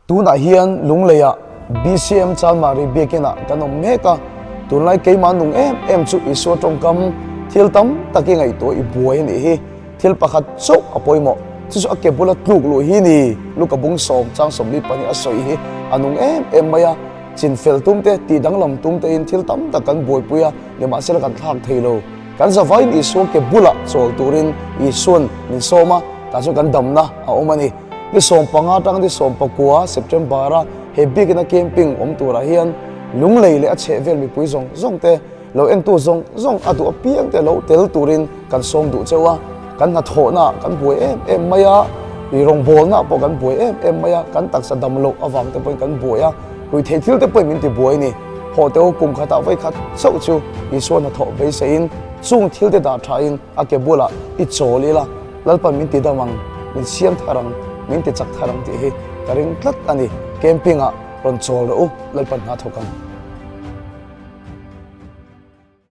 Tunah hian Lungleiah BCM Chalmari Biakinah kan awm mek a, tunlai keimah nung em em chu Isua tawngkam thil tam tak i ngaihtuah i buai a nih hi. Thil pakhat chauh a pawimawh, chu chu a ke bula tluk luh hi ni. Luka bung sawm chang 42 a sawi hi a nung em em mai a, chin fel tum te, tih danglam tum tein thil tam tak kan buaipui a, nimahsela kan thlak thei lo. Kan zavaiin Isua ke bulah chawl turin Isua'n min sawm a, tah chuan kan damna a awm a ni. Ni 15 atang ni 19 September-a he biakina camping awm turah hian Lunglei leh a chhehvel mipui zawng zawng te, lo entu zawng zawng a duh apiang te lo tel turin kan sawm duh cheu a, kan hnathawhnaah kan buai em em mai a, ih rawngbawlnaah pawh kan buai em em mai a, kan taksa dam loh avang te pawhin kan buai a, ruihtheih thil te pawhin min ti buai a ni. Haw teu kum khatah vawi khat chauh chu Isua hnathawh beiseiin chung thil te dah thain a ke bulah i chawl ila, Lalpan min ti dam ang, min siam thar ang, min ti chak thar ang tih hi ka ring tlat a ni. Camping ah rawn chawl rawh u, Lalpan hna thawk ang.